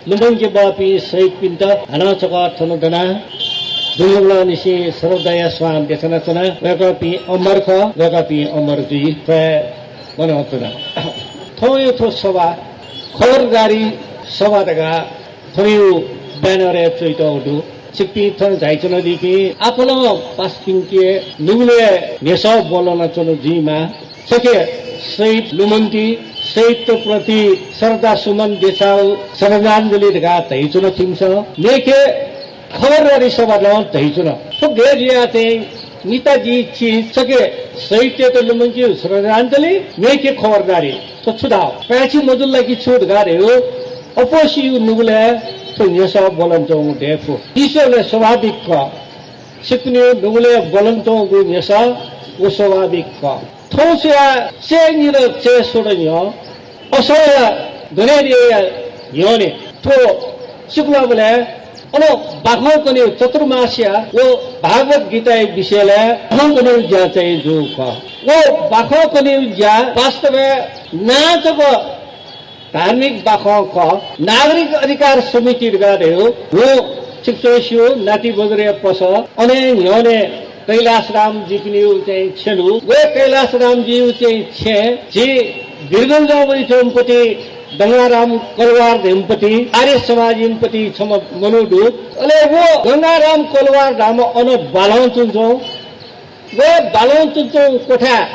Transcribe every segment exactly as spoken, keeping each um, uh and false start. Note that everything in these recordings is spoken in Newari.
लुमंके बहःपिं शहीदपिन्त हानं छकः थन दनाः दुनुगलंनिसें श्रद्धाया स्वां देछानाच्वना। वय्कःपिं अमर खः, वय्कःपिं अमर जुइ। थ्व मनंतुना। थौंया थ्व सभा खबरदारी सभा धकाः थनयु banner-य् च्वइतःगु दु। छिकपिं थन झाइच्वनादीपिं आपालं पासापिन्के नुगलय् न्ह्यसः ब्वलनाच्वना जुइमाः। छखे शहीद लुमन्ति, शहीदत प्रति श्रद्धा सुमन देछाउ श्रद्धाञ्जली धकाः धइच्वन छिमिसं। मेखे खबरदारी सभा नं धइच्वन। थ्व गय् जुयाः चाहिँ नेताजी चिज छखे शहीदतय्त लुमंकेगु श्रद्धाञ्जली, मेखे खबरदारी। थ्व छु धाः? पाय्छि मजुल ला कि छु धकाः धयो। अप्वःसियु नुगलय् थ्व न्ह्यसः ब्वलनाच्वंगु दयेफु। ईश्वरले स्वाभाविक खः। छिकपिनिगु नुगलय् ब्वलनाच्वंगु न्ह्यसः व स्वाभाविक खः। थौं स्वयाः चय् निदँ चय् स्वदँ न्ह्यः असंया गनेद्यःया न्ह्यःने थ्व सिकुलाबलय् अन बाखं कनेगु चतुर्मासया व भागवत गीताया विषयलय् बाखं कनेगु ज्या चाहिँ जूगु खः। व बाखं कनेगु ज्या वास्तवय् नां जक धार्मिक बाखं खः। नागरिक अधिकार समिति धकाः धयो। व छिकपिन्सं स्यू, नाति बज्रया पसः अन न्ह्यःने कैलाशरामजीपिनिगु चाहिँ छेँ दु। व कैलाशरामजीगु चाहिँ छेँ झी वीरगंज वइच्वंपति गंगाराम कलवार धइम्हपति आर्य समाजयाम्हपति छम्ह मनू दु। अले व गंगाराम कलवार धाःम्ह अन बालं च्वंच्वं। व बालं च्वंच्वं क्वथाय्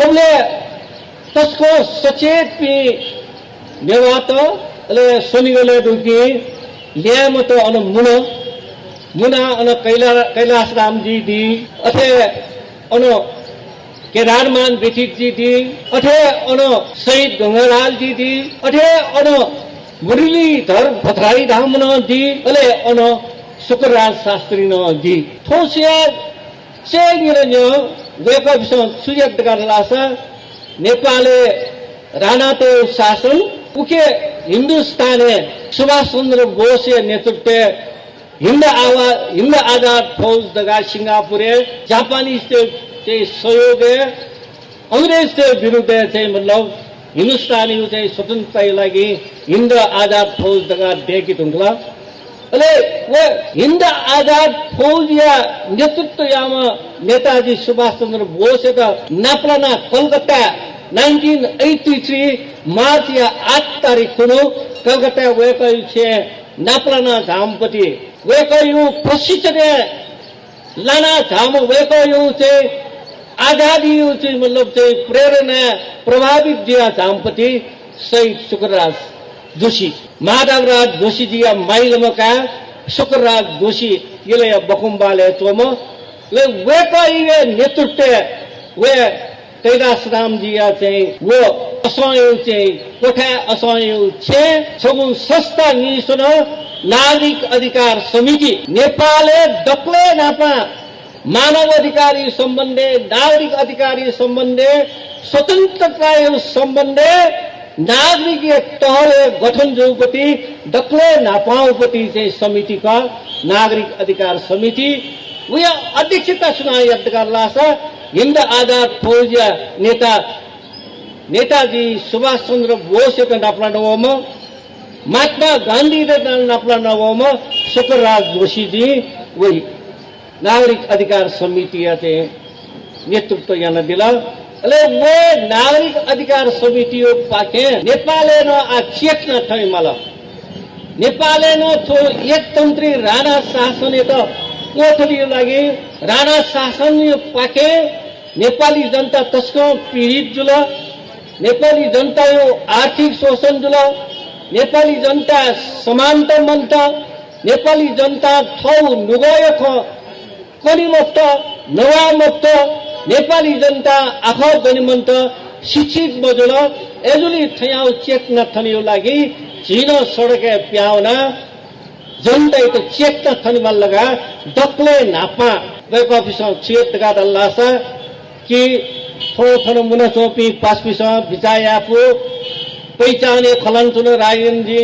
अबलय् तसकं सचेतपिं नेवाःत, अले स्वनिगलय् दुपिं ल्याय्म्हत अन मुन। मुनाः अन कैला-, कैलाशरामजी दी, अथे अन केदारमान बेठितजी दी, अथे अन शहीद गंगालालजी दी, अथे अन मुरलीधर भट्टराई धाःम्ह नं दी, अले अन शुक्रराज शास्त्री नं दी। थौं स्वयाः चय् निदँ न्ह्यः वय्कःपिन्सं छु यात धकाः धाःसा नेपालय् राणातय् शासन, उखे हिन्दुस्तानय् सुभाष चन्द्र बोसया नेतृत्वय् हिन्द आवा-, हिन्द आजाद फौज धकाः सिंगापुरय् जापानिजतय् चाहिँ सहयोगय् अंग्रेजतय् विरुद्धय् चाहिँ मतलब हिन्दुस्तानयु चाहिँ स्वतन्त्रताया लागि हिन्द आजाद फौज धकाः दय्के धुंकल। अले व हिन्द आजाद फौजया नेतृत्व याःम्ह नेताजी सुभाष चन्द्र बोसयात नापलानाः कलकत्ताय् nineteen eighty three मार्चया आठ तारिख खुन्हु कलकत्ताय् वय्कःयु छेँय् नापलानाः झाःम्हपति वय्कःयु प्रशिक्षणय् लानाः झाःम्ह वय्कःयु चाहिँ आजादीयु चाहिँ मतलब चाहिँ प्रेरणाय् प्रभावित जुयाः झाःम्हपति शहीद शुक्रराज जोशी, माधवराज जोशीजीया माइलाम्ह काय् शुक्रराज जोशी यलया बखुंबहालय् च्वंम्ह। अले वय्कःया नेतृत्वय् व कैलाशरामजीया चाहिँ व असंयु चाहिँ क्वथाय् असंयु छेँय् छगू संस्था निसें नं नागरिक अधिकार समिति नेपालय् दकलय् न्हापां मानव अधिकारया सम्बन्धय्, नागरिक अधिकारया सम्बन्धय्, स्वतन्त्रताया सम्बन्धय् नागरिकया तहय् गठन जूपति दकलय् न्हापांपति चाहिँ समिति खः, नागरिक अधिकार समिति। वया अध्यक्षता सुनां यात धकाः धाःसा हिन्द आजाद फौजया नेता, नेताजी सुभाष चन्द्र बोसयात नापलानावःम्ह, महात्मा गान्धीयात नापलानावःम्ह शुक्रराज जोशीजी वइ। नागरिक अधिकार समितिया चाहिँ नेतृत्व यानादिल। अले व नागरिक अधिकार समितियो पाखें नेपालय् नं आः चेतना थने माल। नेपालय् नं थ्व एकतन्त्री राणा शासनयात कोठरीयो लागि राणा शासनयो पाखें नेपाली जनता तसकं पीडित जुल। नेपाली जनतायो आर्थिक शोषण जुल। नेपाली जनता समानता मन्त। नेपाली जनता थौ नुगःयो खँ कने मफुत, नवाये मफुत, नेपाली जनता आखः ब्वने मन्त, शिक्षित मजुल। अय्जूगुलिं थ्वयागु चेतना थनेयो लागि झी नं सडकय् पिहां वनाः जनतायात चेतना थने माल धकाः दकलय् न्हापां वय्कःपिसं छु यात धकाः धाल धाःसा कि थ्व थन मुनाच्वंपिं पासापिसं बिचाः याये फु। पहिचानय् खँ ल्हानाच्वन राजेन्द्रजी,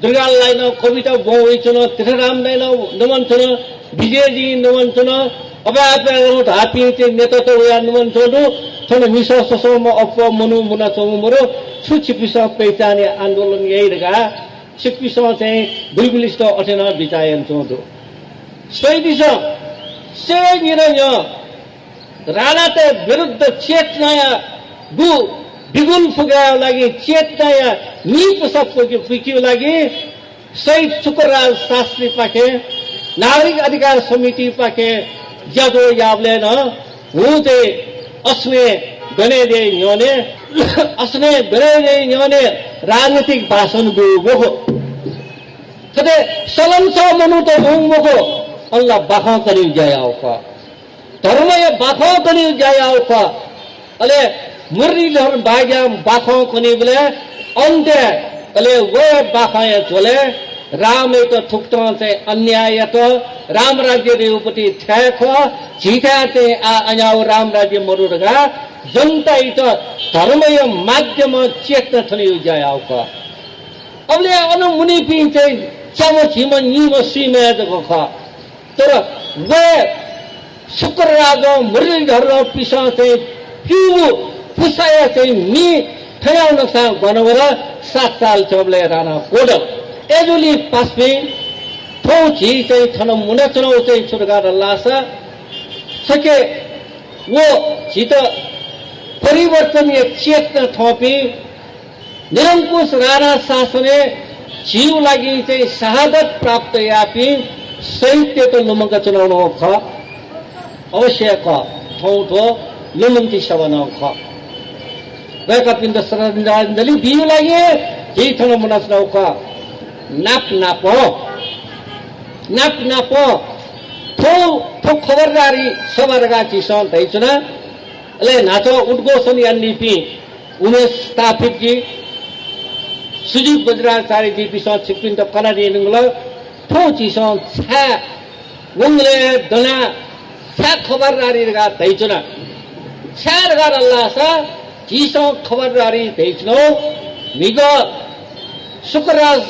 दुर्गालालय् नं कविता ब्वं वइच्वन, तीर्थराम दाइनं नवानाच्वन, विजयजीं नवानाच्वन, अपाय् अपाय् नं धाःपिं चाहिँ नेतात वयाः नवानाच्वंगु दु। थन मिसं ससंम्ह अप्वः मनू मुनाच्वंगु मदु। छु छिपिसं पहिचानया आन्दोलन याइ धकाः छिकपिसं चाहिँ गुलिगुलिसित अथे नं बिचाः यानाच्वंगु दु। स्वइदिसँ, सय् निदँ न्ह्यः राणातय् विरुद्ध चेतनाया गु बिगुल फुकायेगु लागि, चेतनाया नीपुसा पुके-, पुकेगु लागि शहीद शुक्रराज शास्त्रीपाखें, नागरिक अधिकार समितिपाखें ज्याझ्वः याःबलय् नं हुँ चाहिँ असनय् गनेदये न्ह्यःने, असनय् गनेदये न्ह्यःने राजनीतिक भाषण ब्यूगु मखु। थथे सलंसः मनूत वंगु मखु, अन ला बाखं कनेगु ज्या याःगु खः। धर्मया बाखं कनेगु ज्या याःगु खः। अले मुरलीधर बाज्यां बाखं कनीबलय् अन्त्यय् अले व बाखंया झ्वलय् रामयात थुकथं चाहिँ अन्याय यात, रामराज्य रघुपति थाय् खः, झीथाय् चाहिँ आः अन्याय रामराज्य मदु धकाः जनतायात धर्मया माध्यमं चेतना थनेगु ज्या याःगु खः। अबलय् अन मुनीपिं चाहिँ च्याम्ह झीम्ह निम्ह स्वीम्ह जक खः। तर व शुक्रराजं, मुरलीधरपिसं चाहिँ प्यूगु पुसाया चाहिँ मि थयाव नकसां गन वल, सात साल च्वंबलय् राणा क्वदल। अय्‌जूगुलिं पासापिं, थौं झी चाहिँ थन मुनाच्वनागु चाहिँ छु धकाः धाःसा, छखे व झीत परिवर्तनया चेतना थःपिं निरंकुश राणा शासनय् झीगु लागि चाहिँ शहादत प्राप्त याःपिं शहीदतय्‌त लुमंका च्वनागु नं खः। अवश्य खः, थौं थ्व लुमन्ति सभा नं खः। वय्‌कःपिन्त श्रद्धाञ्जलि बीगु लागि झी थन मुनाच्वनागु खः। नाप नाप, नाप नाप थ्व, थ्व खबरदारी सभा धकाः झीसं धयाच्वना। अले न्हाचः उद्घोषण यानादीपिं उमेश स्थापितजी, सुजित वज्राचार्यजीपिसं छिकपिन्त कनादी धुंकल। थौं झीसं छाय् वंगलय् दनाः छाय् खबरदारी धकाः धयाच्वना। छाय् धकाः धाःसा झीसं खबरदारी धयाच्वनागु म्हिगः शुक्रराज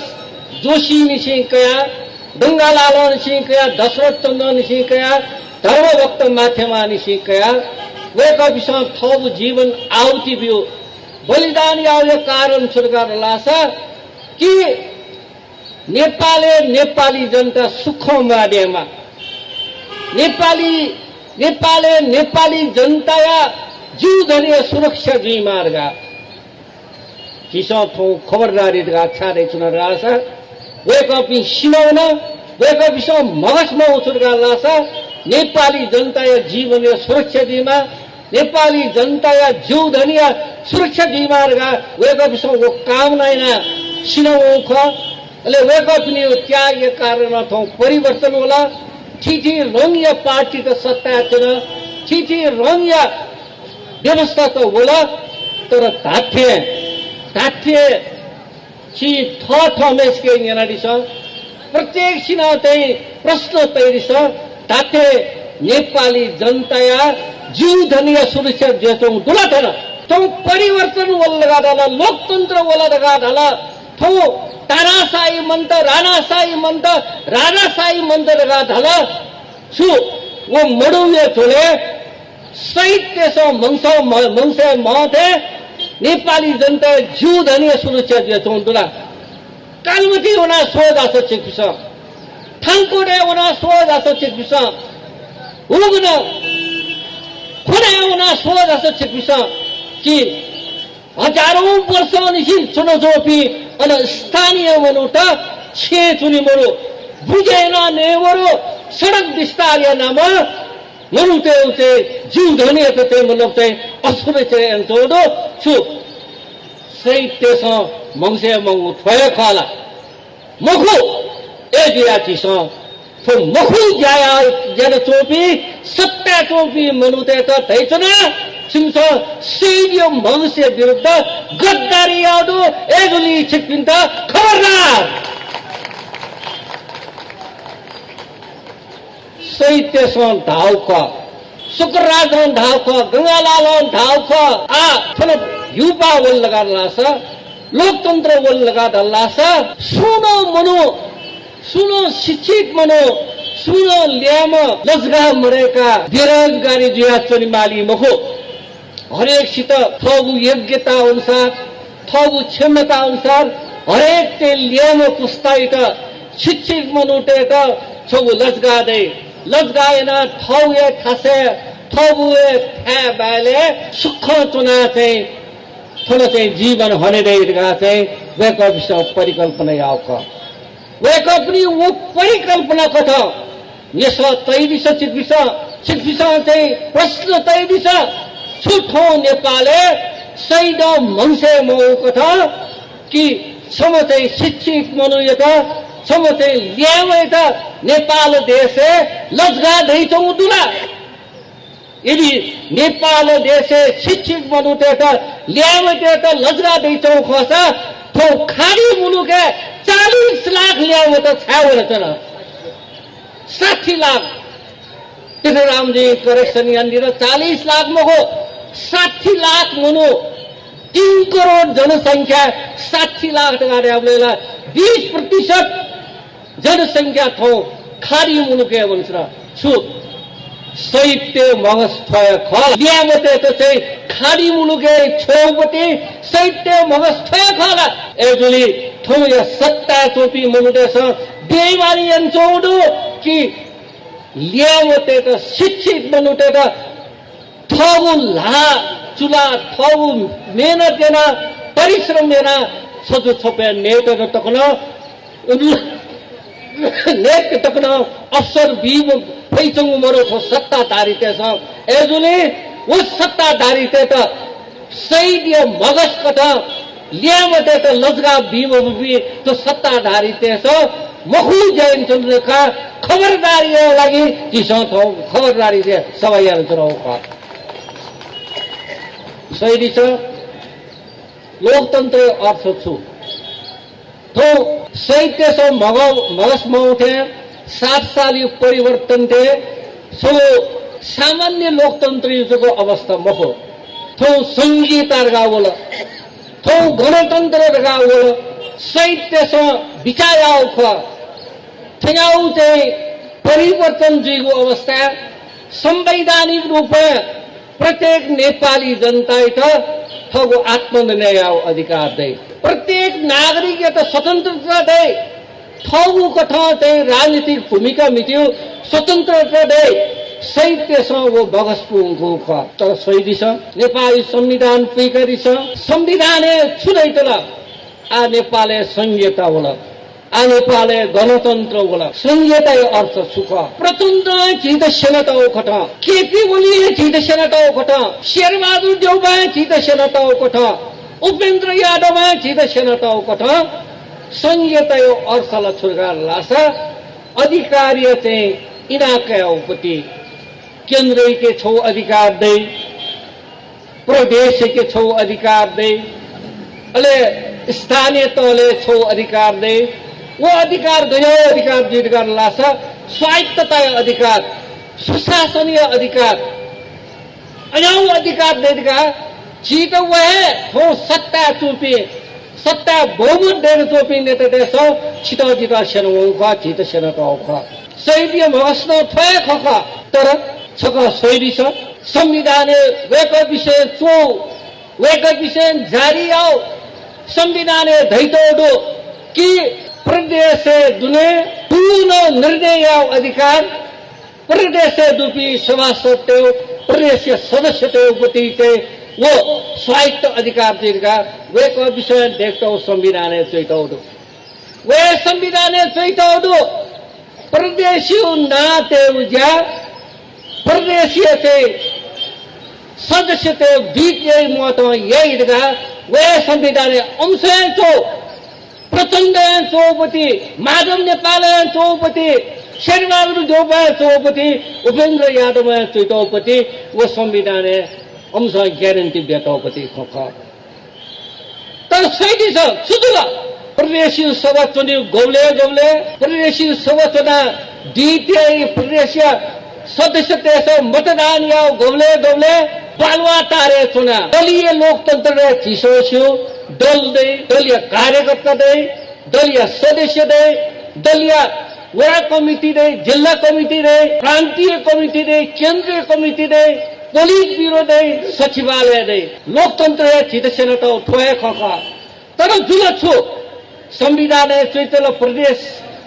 जोशीनिसें कयाः, गंगालालंनिसें कयाः, दशरथ चन्द्रनिसें कयाः, धर्मभक्त माथेमानिसें कयाः वय्‌कःपिसं थःगु जीवन आहुति ब्यू। बलिदान याःगुया कारण छु धकाः धाःसा कि नेपालय् नेपाली जनता सुखं म्वाः दयेमा। नेपाली, नेपालय् नेपाली जनताया जीवधनया सुरक्षा जुइमा धकाः झीसं थौं खबरदारी धकाः छाय् धयाच्वना धाःसा, वय्‌कःपिं सिनावन, वय्‌कःपिसं म्हगस मवंगु छु धकाः धाःसा, नेपाली जनताया जीवनया सुरक्षा जुइमा, नेपाली जनताया जीवधनया सुरक्षा जुइमा धकाः वय्‌कःपिसं व कामना यानाः सिनावंगु खः। अले वय्‌कःपिनिगु त्यागया कारणं थौं परिवर्तन वल। थीथी रंगया पार्टीत सत्ताय् च्वन, थीथी रंगया व्यवस्थात वल। तर धात्थें, धात्थें छिं थःथःम्हय्‌सिके न्यनादिसँ, प्रत्येकसिनं चाहिँ प्रश्न तयादिसँ, धात्थें नेपाली जनताया जीवधनया सुरक्षा जुयाच्वंगु दु ला थन? थौं परिवर्तन वल धकाः धाल, लोकतन्त्र वल धकाः धाल, थौं तानाशाही मन्त, राणाशाही मन्त, राजाशाही मन्त धकाः धाल। छु व मदुगुया झ्वलय् शहीदतय्‌सं मंस-, म-, मंसय् मं थें नेपाली जनताया जीवधनया सुरक्षा जुयाच्वंगु दु ला? कालिमाटी वनाः स्वयादिसँ छिकपिसं, थानकोटय् वनाः स्वयादिसँ छिकपिसं, उगु नं खोडाय् वनाः स्वयादिसँ छिकपिसं कि हजारौं वर्षंनिसें च्वनाच्वंपिं अन स्थानीय मनूत छेँय् च्वनी मदु, बुँजय् यानाः नये मदु, सडक विस्तारया नामं मनूतय्‌गु चाहिँ जीवधनयात चाहिँ मतलब चाहिँ असुरक्षा यानाच्वंगु दु। छु शहीदतय्‌सं मंसय् मंगु थ्व हे खः ला? मखु। अय्‌जुयाः झीसं थ्व मखु ज्या या-, यानाच्वंपिं, सत्ताय् च्वंपिं मनूतय्‌त धयाच्वना, छिमिसं शहीदया मंसया विरुद्ध गद्दारी याःगु दु। अय्‌जूगुलिं छिकपिन्त खबरदार। शहीदतय्‌सं धाःगु खः, शुक्रराजं धाःगु खः, गंगालालं धाःगु खः। आः थन हिउपाः वल धकाः धाःसा, लोकतन्त्र वल धकाः धाःसा, सुं नं मनू, सुं नं शिक्षित मनू, सुं नं ल्याय्म्ह लजगाः मदय्‌काः बेरोजगारी जुयाः च्वनेमाली मखु। हरेकसित थःगु योग्यता अनुसार, थःगु क्षमता अनुसार हरेक चाहिँ ल्याय्म्ह पुस्तायात, शिक्षित मनूतय्‌त छगू लजगाः दइ। लजगाः यानाः थःगु हे थासय्, थःगु हे थाय् बाय्‌लय् सुखं च्वनाः चाहिँ थन चाहिँ जीवन हने दइ धकाः चाहिँ वय्‌कःपिन्सं परिकल्पना याःगु खः। वय्‌कःपिनि व परिकल्पना कथं न्ह्यसः तयादिसँ छिकपिन्सं, छिकपिन्सं चाहिँ प्रश्न तयादिसँ। छु थौं नेपालय् शहीदं म्हगसय् मवःगु कथं कि छम्ह चाहिँ शिक्षित मनूयात, छम्ह चाहिँ ल्याय्म्हयात नेपाल देशय् लजगाः दइच्वंगु दु ला? यदि नेपाल देशय् शिक्षित मनूतय्‌त, ल्याय्म्हतय्‌त लजगाः दइच्वंगु खःसा, थ्व खाडी मुलुकय् चालिस लाख ल्याय्म्हत छाय् वनाच्वन? साठी लाख। पृथ्वीरामजी correction यानादिल, चालिस लाख मखु, साठी लाख मनू, तीन करोड जनसंख्या, साठी लाख धकाः धायेबलय् ला बिस प्रतिशत जनसंख्या थौं खाडी मुलुकय् वनाच्वन। छु शहीदतय् म्हगस थ्व हे खः ला? ल्याय्म्हतय्‌त चाहिँ खाडी मुलुकय् छ्वयेगुपति शहीदतय् म्हगस थ्व हे खः ला? अय्‌जूगुलिं थौंया सत्ताय् च्वंपिं मनूतय्‌सं बेइमानी यानाच्वंगु दु कि ल्याय्म्हतय्‌त, शिक्षित मनूतय्‌त थःगु ल्हाः चुलाः, थःगु मेहनत यानाः, परिश्रम यानाः छजु छपय् नयेत तक नं, नयेत तक नं अवसर बी फइच्वंगु मदु थ्व सत्ताधारीतय्‌सं। अय्‌जूगुलिं व सत्ताधारीतय्‌त शहीदया म्हगस कथं ल्याय्म्हतय्‌त लजगाः बी मफुपिं थ्व सत्ताधारीतय्‌सं मखु ज्या यानाच्वंगु खः। खबरदारीया लागि झीसं थौं खबरदारीया सभा यानाच्वनागु खः। सहीदिसँ, लोकतन्त्रया अर्थ छु? थौं शहीदतय्‌सं म्हग-, म्हगस मवःथें सात सालया परिवर्तन थें छगू सामान्य लोकतन्त्रया जक अवस्था मखु। थौं संघीयता धकाः वल, थौं गणतन्त्र धकाः वल। शहीदतय्‌सं बिचाः याःगु खः। थज्याःगु चाहिँ परिवर्तन जुइगु अवस्थाय् संवैधानिक रूपं प्रत्येक नेपाली जनतायात थःगु आत्मनिर्णय यायेगु अधिकार दइ। प्रत्येक नागरिकयात स्वतन्त्रता दइ। थःगु कथं चाहिँ राजनीतिक भूमिका म्हितेगु स्वतन्त्रता दइ। शहीदतय्‌सं व म्हगस पूवंकूगु खः। तर सहीदिसँ, नेपाली संविधान पुइकादिसँ। संविधानय् छु दइतल? आः नेपालय् संघीयता वल। आः नेपालय् गणतन्त्र वल। संघीयताया अर्थ छु खः? प्रचण्डं झीत स्यनातःगु कथं, केपी ओलीं झीत स्यनातःगु कथं, शेरबहादुर देउवां झीत स्यनातःगु कथं, उपेन्द्र यादवं झीत स्यनातःगु कथं संघीयताया अर्थ ला छु धकाः धाःसा अधिकारया चाहिँ इनाप कयागुपति। केन्द्रयाके छगू अधिकार दइ, प्रदेशयाके छगू अधिकार दइ, अले स्थानीय तहलय् छगू अधिकार दइ। व अधिकार गज्याःगु अधिकार जुइ धकाः धाःसा स्वायत्तताया अधिकार, सुशासनया अधिकार, अज्याःगु अधिकार दइ धकाः झीत व हे थौं सत्ताय् च्वंपिं, सत्ताय् बहुमत दय्‌काच्वंपिं नेतातय्‌सं छितः जितः स्यनावंगु खः, झीत स्यनातःगु खः। शहीदया म्हगस नं थ्व हे खः खः। तर छकः सहीदिसँ, संविधानय् वय्‌कःपिसं च्वःगु, वय्‌कःपिसं जारी याःगु संविधानय् धयातःगु दु कि प्रदेशय् दुने पूर्ण निर्णय यायेगु अधिकार प्रदेशय् दुपिं सभासदतय्‌गु, प्रदेशया सदस्यतय्‌गु पति चाहिँ व स्वायत्त अधिकार जुइ धकाः वय्‌कःपिसं दय्‌कातःगु संविधानय् च्वयातःगु दु। व हे संविधानय् च्वयातःगु दु। प्रदेशया नां तयेगु ज्या प्रदेशया चाहिँ सदस्यतय्‌गु बिचय् मतं याइ धकाः व हे संविधानया अंशय् च्वः। प्रचण्डं च्वःगु पति, माधव नेपालं च्वःगु पति, शेरबहादुर देउवां च्वःगु पति, उपेन्द्र यादवं च्वयातःगु पति व संविधानया अंशं guarantee बियातःगु पति खः। तर सहीदिसँ, छु जुल? प्रदेशया सभा च्वनीगु गबलय् गबलय्, प्रदेशया सभा च्वनाः दुई तिहाइ प्रदेशया सदस्यतय्‌सं मतदान याःगु गबलय् गबलय् बालुवाटारय् च्वनाः दलीय लोकतन्त्रय् झीसं स्यू, दल दइ, दलया कार्यकर्ता दइ, दलया सदस्य दइ, दलया वडा कमिटी दइ, जिल्ला कमिटी दइ, प्रान्तीय कमिटी दइ, केन्द्रीय कमिटी दइ, पोलिट ब्युरो दइ, सचिवालय दइ। लोकतन्त्रय् झीत स्यनातःगु थ्व हे खः खः। तर जुल छु? संविधानय् च्वइतल प्रदेश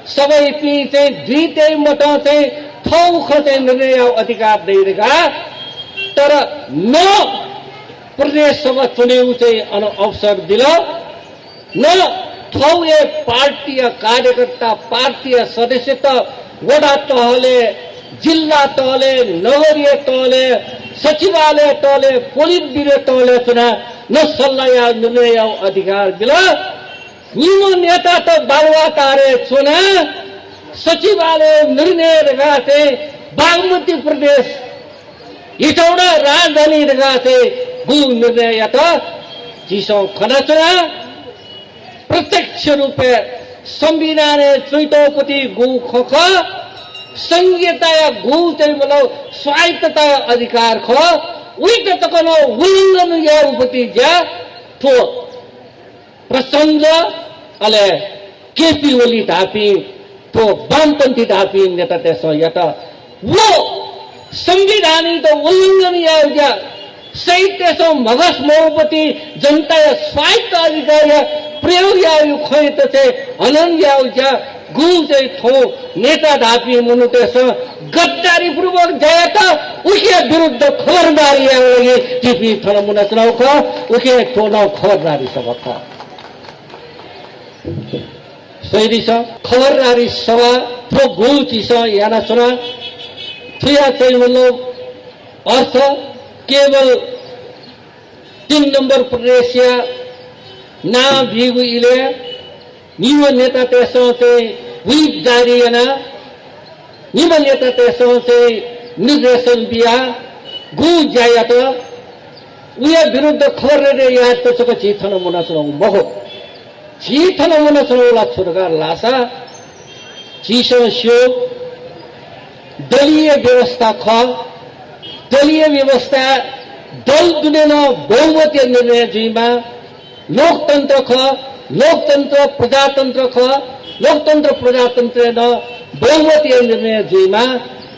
सभापिं चाहिँ दुई तय् मतं चाहिँ थःगु खँ चाहिँ निर्णय याउ अधिकार दइ धकाः। तर न प्रदेश सभा च्वनेगु चाहिँ अन अवसर दिल, न थःगु हे पार्टीया कार्यकर्ता, पार्टीया सदस्यत वडा तहले, जिल्ला तहले, नगरीय तहले, सचिवालय तहले, पोलिट ब्युरो तहले च्वना न सल्लाह या निर्णय याउ अधिकार दिल। निम्ह नेतात बालुवाटारय् च्वना सचिवालय निर्णय धकाः चाहिँ बागमती प्रदेश हिचौडा राजधानी धकाः चाहिँ गु निर्णय यात झीसं खनाच्वना। प्रत्यक्ष रूपय् संविधानय् च्वइतःपति गु खँ खः, संघीयताया गु चाहिँ मतलब स्वायत्तताया अधिकार खः, उइत तक नं उल्लंघन याउपति ज्या थ्व प्रचण्ड अले केपी ओली धाःपिं थ्व वामपन्थी धाःपिं नेतातय्सं यात। व संविधानइत उल्लंघन याउ ज्या, शहीदतय्सं म्हगस मौपति जनताया स्वायत्त अधिकारया प्रयोग याउ खँयत चाहिँ हनन याउ ज्या, गुं चाहिँ थ्व नेता धाःपिं मनूतय्सं गद्दारीपूर्वक ज्या यात, उके विरुद्ध खबरदारी याउ लागि झीपिं थन मुनाच्वनाउ खः। उके थ्व नं खबरदारी सभा खः। स्वयादिसँ, खबरदारी सभा थ्व गु झीसं यानाच्वना। थुया चाहिँ मतलब अर्थ केवल तीन नम्बर प्रदेशया नां बीगु इलय् निम्ह नेतातय्सं चाहिँ whip जारी याना, निम्ह नेतातय्सं चाहिँ निर्देशन बिया, गु ज्या यात, उया विरुद्ध खबरदारी यायेत छकः झी थन मुनाच्वनाउ मखु। झी थन मुनाच्वनाउ ला छु धकाः धाःसा, झीसं स्यू, दलीय व्यवस्था खः। दलीय व्यवस्था दल दुने नं बहुमतया निर्णय जुइमा। लोकतन्त्र खः, लोकतन्त्र प्रजातन्त्र खः, लोकतन्त्र प्रजातन्त्रय् नं बहुमतया निर्णय जुइमा।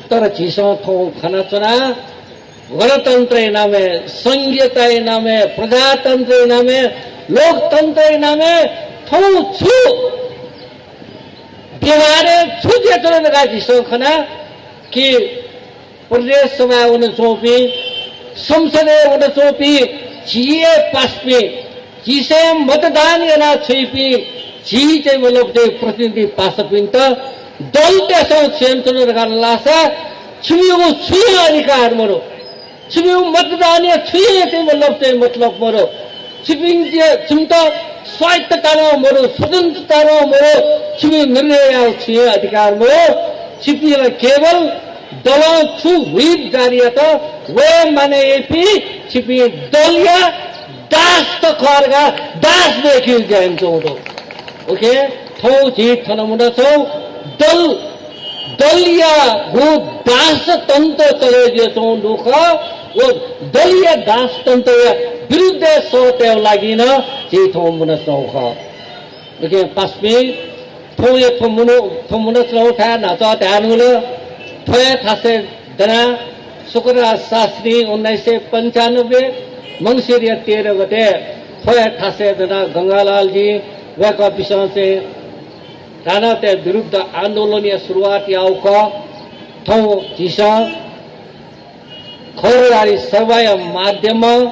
तर झीसं थौं खनाच्वना, गणतन्त्रया नामय्, संघीयताया नामय्, प्रजातन्त्रया नामय्, लोकतन्त्रया नामय् थौं छु व्यवहारय् छु जुयाच्वन धकाः झीसं खना कि प्रदेश सभाय् वनाच्वंपिं, संसदय् वनाच्वंपिं झी हे पासापिं, झीसं मतदान याना छ्वइपिं झी चाहिँ मतलब चाहिँ प्रतिनिधि पासापिन्त दलतय्सं छु यानाच्वन धकाः धाःसा छिमिगु छुं हे अधिकार मदु। छिमिगु मतदानया छुं हे चाहिँ मतलब चाहिँ मतलब मदु। छिपिं, छिमित स्वायत्तता नं मदु, स्वतन्त्रता नं मदु, छिमिगु निर्णय याउ छुं हे अधिकार मदु। छिपिं ला केवल दलं छु whip जारी यात, वये मानय् याइपिं छिपिं दलया दास त खः धकाः दास दय्केगु ज्या यानाच्वंगु दु। OK, थौं झी थन मुनाच्वंगु दल, दलया गु दासतन्त्र चले जुयाच्वंगु दु खः। व दलया दासतन्त्रया विरुद्धय् सः तयेगु लागि नं झी थौं मुनाच्वंगु खः। OK, पासापिं, थौंया थ्व मुना, थ्व मुनाच्वनाउ थाय् न्हाचः धायेनुल। थ्वया थासय् दनाः शुक्रराज शास्त्री उन्नाइस सय पन्चानब्बे मंसिरया तेह्र गते थ्वया थासय् दनाः गंगालालजी वय्कःपिसं चाहिँ राणातय् विरुद्ध आन्दोलनया सुरुवात याउ खः। थौं झीसं खबरदारी सभाया माध्यमं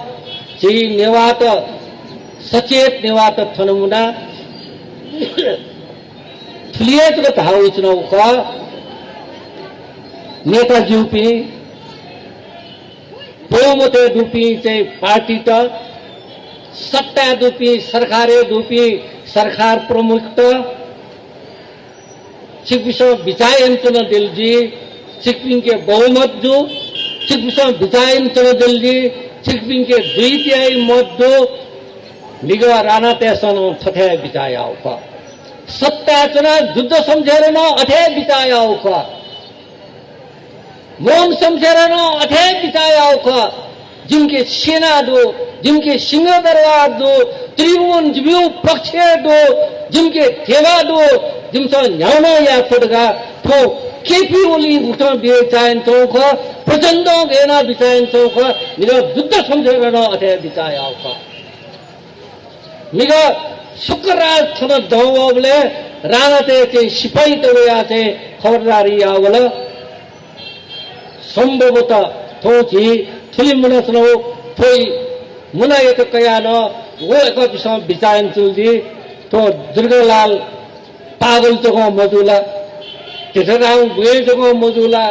झी नेवाःत, सचेत नेवाःत थन मुना थुलि हे जक धाउ वइच्वनाउ खः। नेताज्यूपिं, बहुमतय् दुपिं चाहिँ पार्टीत, सत्ताय् दुपिं, सरकारय् दुपिं सरकार प्रमुखत, छिकपिसं बिचाः यानाच्वनादिल जुइ, छिकपिंके बहुमत दु, छिकपिसं बिचाः यानाच्वनादिल जुइ, छिकपिंके दुई तिहाई मत दु। निगः राणातय्सं नं थथे बिचाः याउ खः। सत्ताय् च्वनाः जुद्ध शमशेरं नं अथे बिचाः याउ खः। मोहन शमशेरं नं अथे बिचाः याउ खः। जिमिके सेना दु, जिमिके सिंहदरबार दु, त्रिभुवन जिमिगु पक्षय् दु, जिमिके ध्यबा दु, जिमिसं न्ह्याउन याये फु धकाः थ्व केपी ओलीं गुकथं बिचाः यानाच्वंगु खः, प्रचण्डं गय् यानाः बिचाः यानाच्वंगु खः, निगः जुद्ध शमशेरं नं अथे बिचाः याउ खः। निगः शुक्रराज थन दं वःबलय् राणातय् चाहिँ सिपाइँत वयाः चाहिँ खबरदारी याः वल। सम्भवतः थौं झी थुलि मुनाच्वनागु थ्व मुनायात कयाः नं व एकपिसं बिचाः यानाच्वनादी। थ्व दुर्गालाल पागल जकं मजू ला, ध्येताराम बुँया जकं मजू ला,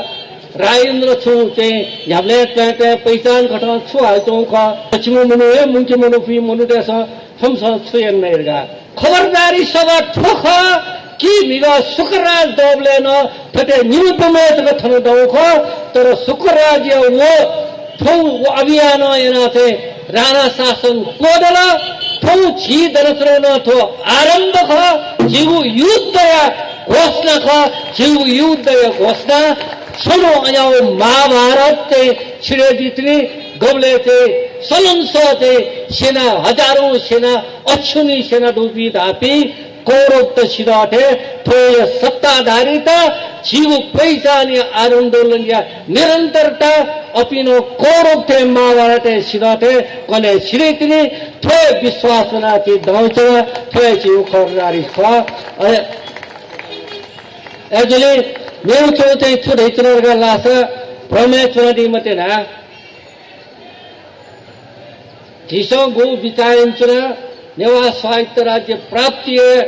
राजेन्द्र छुं चाहिँ न्ह्याबलें त्वाँय् त्वाँय् पहिचान कथं छु हालाच्वंगु खः। पछिम्ह मनू हे मुंके मनूपिं मनूतय्सं थुमिसं छु यानागु का। खबरदारी सभा थ्व खः कि म्हिगः शुक्रराज दःबलय् नं थथे निरुपमय् जक थन दं खः, तर शुक्रराजया व थौं व अभियानं यानाः चाहिँ राणा शासन त्वःतल। थौं झी दनाच्वनागु नं थ्व आरम्भ खः, झीगु युद्धया घोषणा खः, झीगु युद्धया घोषणा। छन्हु अज्याःगु महाभारत चाहिँ छिरे जुइतिनि, गबलय् चाहिँ सलंसः चाहिँ सेना, हजारौं सेना, अछुनी सेना दुपिं धाःपिं कौरवत सिधः थें थ्वया सत्ताधारीत झीगु पहिचानया आन्दोलनया निरन्तरता, अपिं नं कौरव थें महाभारतय् सिधः थें कन्हय् सिधइतिनि। थ्वया विश्वास वनाः झी दं च्वना, थ्वया झीगु खबरदारी खः। अय्, अय्‌जूगुलिं मेगु च्वंगु चाहिँ छु धयाच्वना धकाः धाःसा भ्रमय् च्वनादी मते ना। झीसं गु बिचाः यानाच्वना, नेवाः स्वायत्त राज्य प्राप्ति हे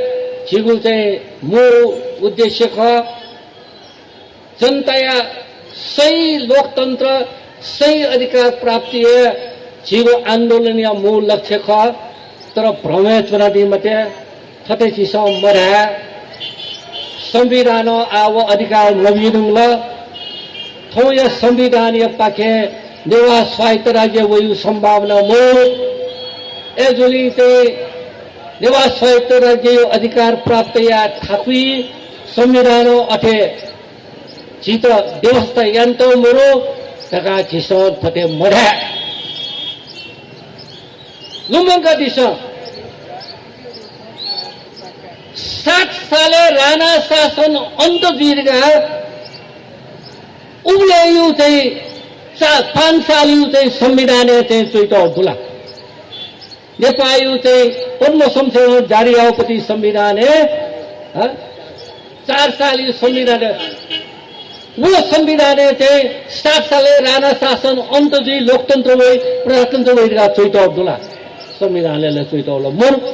झीगु चाहिँ मूल उद्देश्य खः। जनताया सही लोकतन्त्र, सही अधिकार प्राप्ति हे झीगु आन्दोलनया मूल लक्ष्य खः। तर भ्रमय् च्वनादी मते। थथे झीसं मधाये। संविधानं आः व अधिकार मबीधुंकल। थौंया संविधानया पाखें नेवाः स्वायत्त राज्य वइगु सम्भावना मदु। अय्‌जूगुलिं चाहिँ नेवाः स्वायत्त राज्यया अधिकार प्राप्त याये थाकुइ संविधानं अथे झीत व्यवस्था यानातःगु मदु धकाः झीसं थथे मधाये। लुमंकादिसँ। साठ सालय् राणा शासन अन्त जुइ धकाः उबलय्‌या चाहिँ चा-, पाँच सालया चाहिँ संविधानय् चाहिँ च्वइतःगु दु ला? नेपाःया चाहिँ पद्मशमशेरं जारी याःगु पति संविधानय्, हँ? चार सालया संविधानय्, व संविधानय् चाहिँ साठ सालय् राणा शासन अन्त जुइ, लोकतन्त्र वइ, प्रजातन्त्र वइ धकाः च्वइतःगु दु ला? संविधानय् ला च्वइतःगु ला मदु।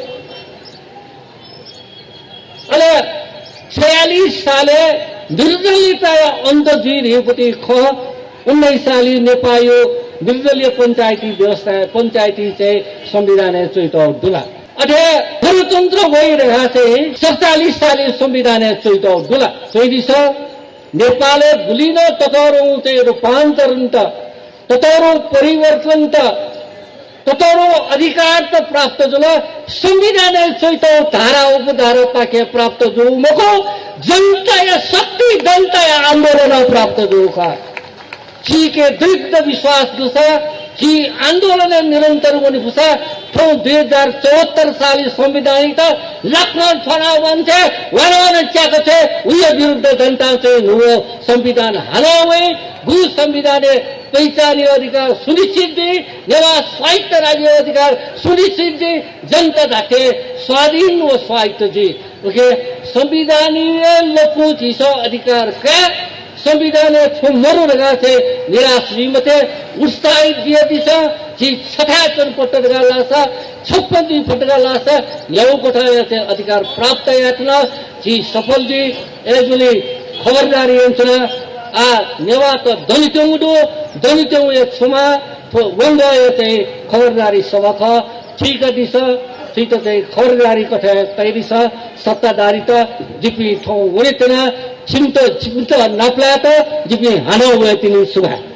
अले छयालिस सालय् निर्दलीयताया अन्त जुइ धइगु पति खः। उन्नाइस सालया नेपाःया निर्दलीय पञ्चायती व्यवस्था, पञ्चायती चाहिँ संविधानय् च्वइतःगु दु ला? अथे गणतन्त्र वइ धकाः चाहिँ सतचालिस सालया संविधानय् च्वइतःगु दु ला? च्वइदिसँ। नेपालय् गुलि नं ततःधंगु चाहिँ रूपान्तरणत, ततःधंगु परिवर्तनत, ततःधंगु अधिकारत प्राप्त जुल, संविधानय् च्वइतःगु धारा उपधारापाखें प्राप्त जूगु मखु, जनताया शक्ति, जनताया आन्दोलनं प्राप्त जूगु खः। झीके दृढ विश्वास दुसा, झी आन्दोलनय् निरन्तर वने फुसा, थौं दुई हजार चौहत्तर सालया संविधानयात लाखं थ्वानाः वने छ्वये, वानं वानं च्याका छ्वये, उया विरुद्ध जनतां चाहिँ न्हूगु संविधान हानं वये, गु संविधानय् पहिचानया अधिकार सुनिश्चित जुइ, नेवाः स्वायत्त राज्यया अधिकार सुनिश्चित जुइ, जनता धात्थें स्वाधीन व स्वायत्त जुइ। OK, संविधानया लँपुं झीसं अधिकार काये, संविधानय् छुं मरु धकाः चाहिँ निराश जुइ मते, उत्साहित जुयादिसँ। झी छथाय् च्वने फत धकाः धाःसा, छप्पँ जुइ फत धकाः धाःसा, न्ह्यागु कथंया चाहिँ अधिकार प्राप्त यायेत्यना, झी सफल जुइ। अय्‌जूगुलिं खबरदारी यानाच्वना। आः नेवाःत दनेत्यंगु दु, दनेत्यंगु हे छुमा थ्व वंगःया चाहिँ खबरदारी सभा खः। थुइकादिसँ, थुइत चाहिँ खबरदारी कथं तयादिसँ। सत्ताधारीत जिपिं थौं वनेत्यना, छिमित, छिमित नापलायेत जिपिं हानं वयेत्यनी। सुभाय्।